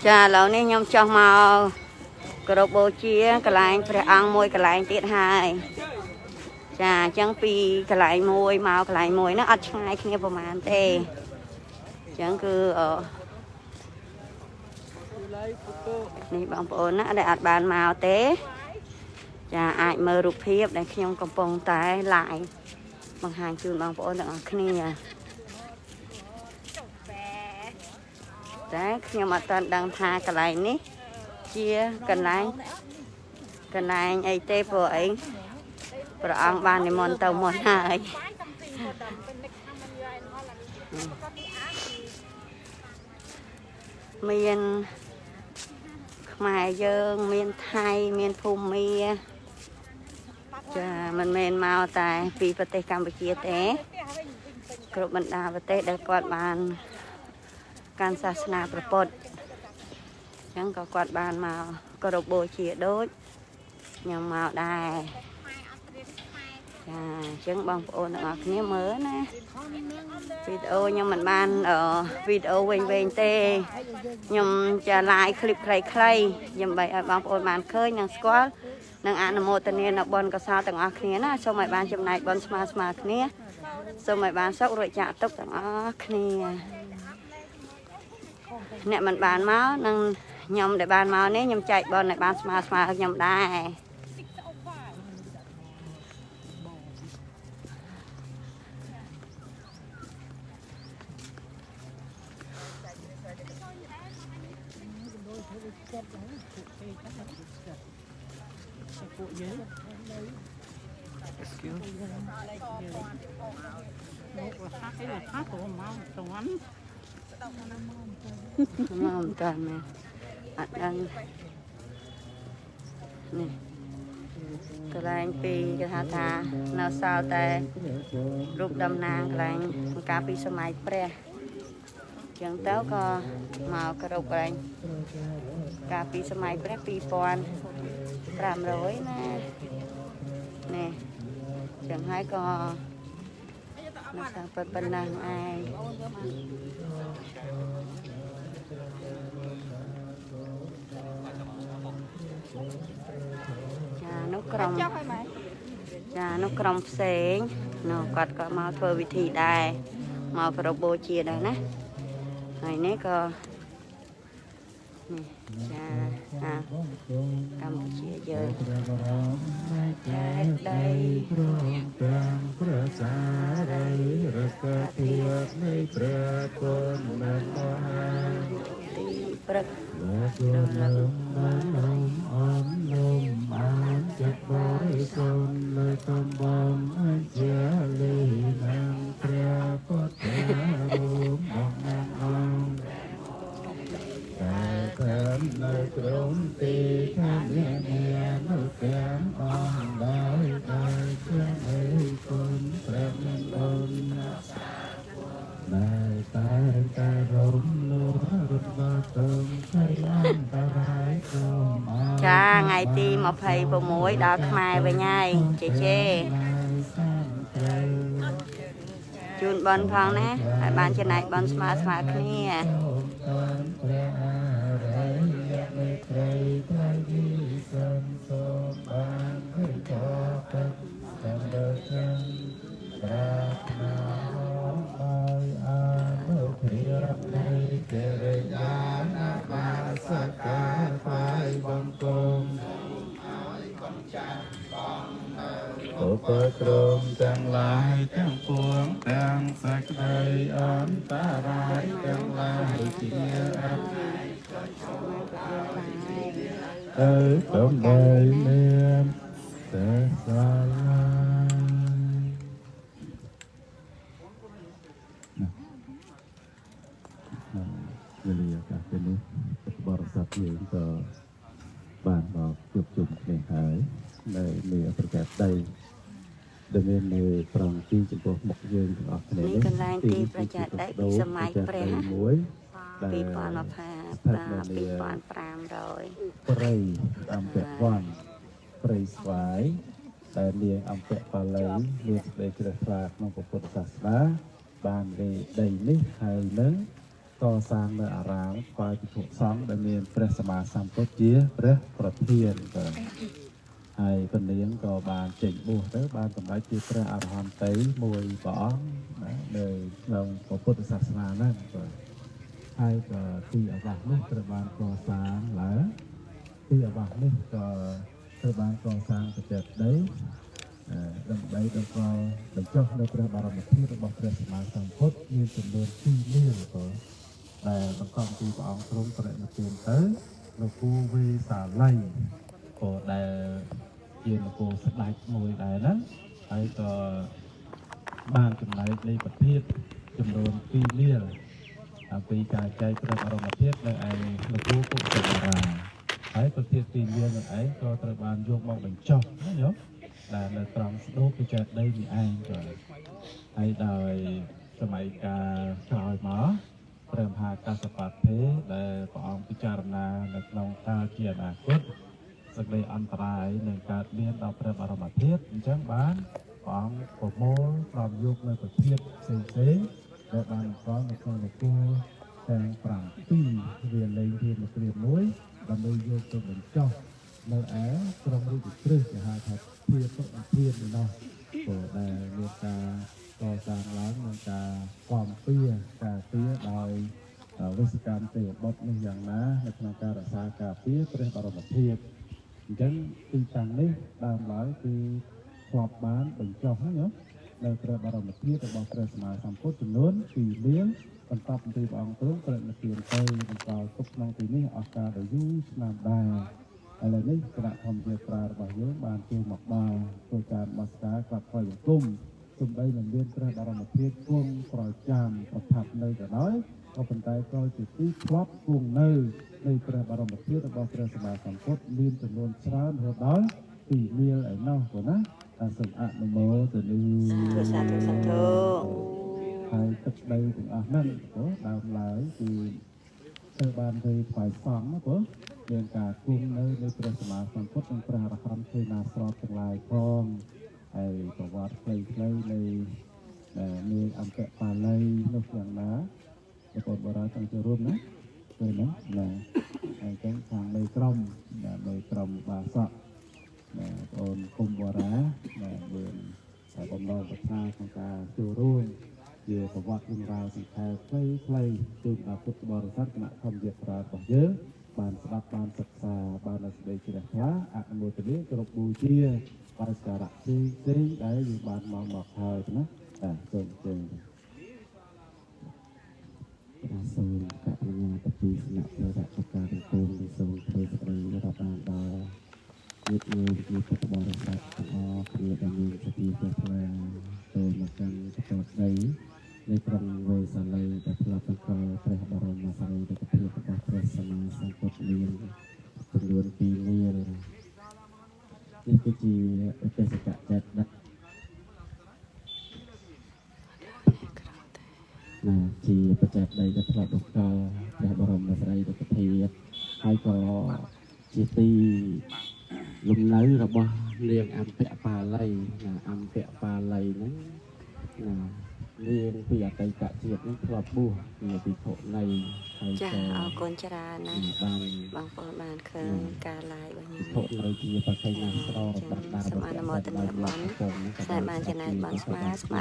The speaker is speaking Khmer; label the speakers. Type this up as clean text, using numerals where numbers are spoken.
Speaker 1: ចាឥឡូវនេះខ្ញុំចង់មកគោរពបូជាកន្លែងព្រះអង្គមួយកន្លែងទៀតហើយចាអញ្ចឹងពីកន្លែងមួយមកកន្លែងមួយហ្នឹងអត់ឆ្ងាយគ្នាប្រហែលទេអញ្ចឹងគឺនេះបងប្អូនណាដែលអត់បានមកទេចាអាចមើលរូបភាពដែលខ្ញុំកំពុងតែ live បង្ហាញជូនបងប្អូនទាំងអស់គ្នាតែខ្ញុំអត់ទាន់ដឹងថាកន្លែងនេះជាកន្លែងអីទេព្រោះអីព្រះអង្គបាននិមន្តទៅមុនហើយមានខ្មែរយើងមានថៃមានភូមាចាមិនមែនមកតែពីប្រទេសកម្ពុជាទេគ្រប់បណ្ដាប្រទេសដែលគាត់បានកាន់សាសនាព្រះពុទ្ធអញ្ចឹងក៏គាត់បានមកគោរពបូជាដូចខ្ញុំមកដែរចាអញ្ចឹងបងប្អូនទាំងអស់គ្នាមើលណាវីដេអូខ្ញុំមិនបានវីដេអូវែងៗទេខ្ញុំចា live คลิปខ្លីៗដើម្បីឲ្យបងប្អូនបានឃើញនិងស្គាល់និងអនុមោទនានៅបុណ្យកុសលទាំងអស់គ្នាណាសូមឲ្យបានចំណែកបុណ្យស្មើៗគ្នាសូមឲ្យបានសុខរួចចាកទុក្ខទាំងអស់គ្នាអ្នកមិនបានមកនិងខ្ញុំដែលបានមកនេះខ្ញុំចែកបុណ្យឲ្យបានស្មើៗខ្ញុំដែរមកតាមែនអត់ដឹងនេះកន្លែងពីគេថានៅសល់តែរូបតំណាងកន្លែងកាលពីសម័យព្រះចឹងទៅក៏មកគោរពកន្លែងកាលពីសម័យព្រះ2500ណានេះចឹងហើយក៏នៅសល់ប៉ុណ្ណឹងឯងចានោះក្រុមចានោះក្រុមផ្សេងនោះគាត់ក៏មកធ្វើវិធីដែរមកគោរពបូជាដែរណាហើយនេះក៏នេះចាកម្ពុជាយើងចេតី
Speaker 2: ព្រមទាំងព្រះសារីរកធាតុនៃព្រះគុណមហា
Speaker 1: ទីព្រឹក
Speaker 2: រលឹកនំអមនំអានចិត្តបរិសុទ្ធលើកំបំអជាលីនឹងព្រះពុទ្ធរូបតំណាងអង្គតែតែនៅក្រុមទីឋាននានៅទាំងអង្គដោយដោយព្រះឯគុណព្រះមានបុណ្យតែតែតែរំលរត់ដល់ទៅខៃអន្តរាយក្រុម
Speaker 1: ចាថ្ងៃទី26ដល់ខ្មែរវិញហើយជេជេជូនបន់ផងណាឲ្យបានចំណែកបន់ស្មើៗគ្នា
Speaker 2: ព្រះអរិយមេត្រីត្រៃវិសិនសូមបានឃើញតបតាមដល់ចឹងប្រាថ្នាឲ្យអនុភាពនៃកិរិយានបាសកាថ្វាយបង្គំឧបក្រមទាំងឡាយទាំងពួងទាំងសេចក្តីអន្តរាយទាំងឡាយជាអទៅដើម្បីមានសេសាលាវេលាឱកាសពេលនេះបរិស័ទយើងក៏បានមកជួបជុំគ្នាហើយនៅមានប្រកាសដីដែលមាននៅត្រង់ទីចំពោះមុខយើងទាំងអស់គ្នា
Speaker 1: នេះកន្លែងទីប្រជាដីពីសម័យព្រះ
Speaker 2: មួយ
Speaker 1: 2025 2500
Speaker 2: ព្រៃអំពវ័នព្រៃស្វាយដែលនាងអំពបាលីមានសេចក្តីជ្រះថ្លាក្នុងពុទ្ធសាសនា បានវេដីនេះហើយនឹងកសាងនៅអារាមថ្វាយភិក្ខុសង្ឃដែលមានព្រះសម្មាសម្ពុទ្ធជាព្រះប្រធានបាទហើយពនាងក៏បានចេញបួសទៅបានសម្រេចជាព្រះអរហន្តីមួយព្រះអង្គណានៅក្នុងពុទ្ធសាសនាហ្នឹងបាទហើយក៏ទីអាវាសនេះត្រូវបានកសាងឡើងទីអាវាសនេះក៏ត្រូវបានកសាងបច្ចេកដីដើម្បីតម្កល់បញ្ចុះនៅព្រះបរមធាតុរបស់ព្រះសម្មាសម្ពុទ្ធមានចំនួន2លានក៏ដែលបង្កប់ពីព្រះអង្គទ្រង់បរិនិព្វានទៅនគរវេសាល័យក៏ដែលជានគរស្ដេចមួយដែរហ្នឹងហើយក៏បានចំណែកនៃប្រធាតចំនួន2លានអំពីការចែកព្រះបរមធាតុនៅឯនគរពុទ្ធរាហើយប្រធាត2លាននឹងឯងក៏ត្រូវបានយកមកបញ្ចុះណាញោមដែលនៅត្រង់ស្ដូបពីចេតិយនេះឯងក៏ហើយដោយសម័យកាលក្រោយមកព្រះមហាកសបទេដែលព្រះអង្គពិចារណានៅក្នុងកាលជាអនាគតសេចក្តីអន្តរាយនឹងកើតមានដល់ព្រះបរមធាតុអញ្ចឹងបានព្រះអង្គប្រមូលព្រមយកនៅប្រធាតផ្សេងផ្សេងៗដែលបានបង្កល់នៅក្នុងនគរទាំង7វាលេងរៀនមកគ្រាមួយដើម្បីយកទៅបញ្ចុះនៅឯក្រុងរាជក្រឹសគេហៅថាធាតុអធាននេះនោះព្រោះដែលមានការកសាងឡើងនិងការគាំពៀការពារដោយវិសកម្មទេវបុត្រនេះយ៉ាងណានៅក្នុងការរក្សាការពារព្រះបរមធាតុអញ្ចឹងទីតាំងនេះដើមឡើយគឺធ្លាប់បានបញ្ចុះហ្នឹងណានៅព្រះបរមធាតុរបស់ព្រះសម្មាសម្ពុទ្ធចំនួន2លានបន្ទាប់ពីព្រះអង្គទ្រង់ប្រនិព្វានទៅបន្តទុកក្នុងទីនេះអស់កាលដ៏យូរឆ្នាំដែរឥឡូវនេះគណៈធម្មយាត្រារបស់យើងបានចូលមកដល់ធ្វើការនមស្ការក្រាបថ្វាយបង្គំសំបីមិនមានព្រះបរមធាតុគង់ប្រចាំប្រថាប់នៅក៏ដោយក៏ប៉ុន្តែក៏ជាទីធ្លាប់គង់នៅនៃព្រះបរមធាតុរបស់ព្រះសម្មាសម្ពុទ្ធមានចំនួនច្រើនរហូតដល់2លានឯណោះបងណាសូមអនុមោទនា
Speaker 1: សាធុសាធុ
Speaker 2: ហើយទឹកដីទាំងអស់ហ្នឹងបងដើមឡើយគឺត្រូវបានវេថ្វាយសង្ឃណាបងមានការគង់នៅនៃព្រះសម្មាសម្ពុទ្ធនិងព្រះអរហន្តសេនាស្រពទាំងឡាយផងហើយប្រវត្តិខ្លីៗនៃនាងអង្គបាលីនោះយ៉ាងណាបងប្អូនបរិស័ទចង់ចូលរួមណាពេលហ្នឹងណាអញ្ចឹងខាងមេក្រុមណាមេក្រុមបាសកណាបងប្អូនគុំបរាណាមានបំណងប្រាថ្នាក្នុងការចូលរួមជាប្រវត្តិរឿងរ៉ាវសង្ខេបខ្លីៗជូនដល់ពុទ្ធបរិស័ទគណៈធម្មយាត្រារបស់យើងបានស្ដាប់បានសិក្សាបាននូវសេចក្តីជ្រះថ្លាអនុមោទនាគោរពបូជាបរិសការៈផ្សេងផ្សេងៗដែលយើងបានមកមកហើយណាបាទសូមអញ្ជើញ
Speaker 3: ព្រះសូមករុណាតពីសំណាក់ព្រះរកការទាំងពួងដែលសូមធ្វើសេចក្តីរាប់អានដល់ញាតិញោមជាពុទ្ធបរិស័ទទាំងអស់គ្នាដែលមានសទ្ធាជ្រះថ្លាចូលមកកាន់កតដីនៃក្រុងវេសាលីដែលធ្លាប់បង្កល់ព្រះបរមសារីរិកធាតុរបស់ព្រះសម្មាសម្ពុទ្ធមានចំនួន2លាននេះគឺជាឧទេសកចេតណាជាបច្ចេកដីដែលធ្លាប់បង្កល់ព្រះបរមសារីរិកធាតុហើយក៏ជាទីលំនៅរបស់នាងអម្ពបាលីណាអម្ពបាលីហ្នឹងណានាងពីអតីតជាតិហ្នឹងធ្លាប់បួសជាភិក្ខុនីហើយ
Speaker 1: ចា
Speaker 3: ក៏
Speaker 1: អរគុណច្រើនណា
Speaker 3: បាន
Speaker 1: បងប្អូនបានឃើញការ live របស់
Speaker 3: ភិក្ខុ
Speaker 1: ខ្ញុំ
Speaker 3: នៅជាបក្ខីណាស្រោបានដើរ
Speaker 1: សូមអនុមោទនាបុណ្យស្នេហ៍បានចំណែកបានស្មើស្មើ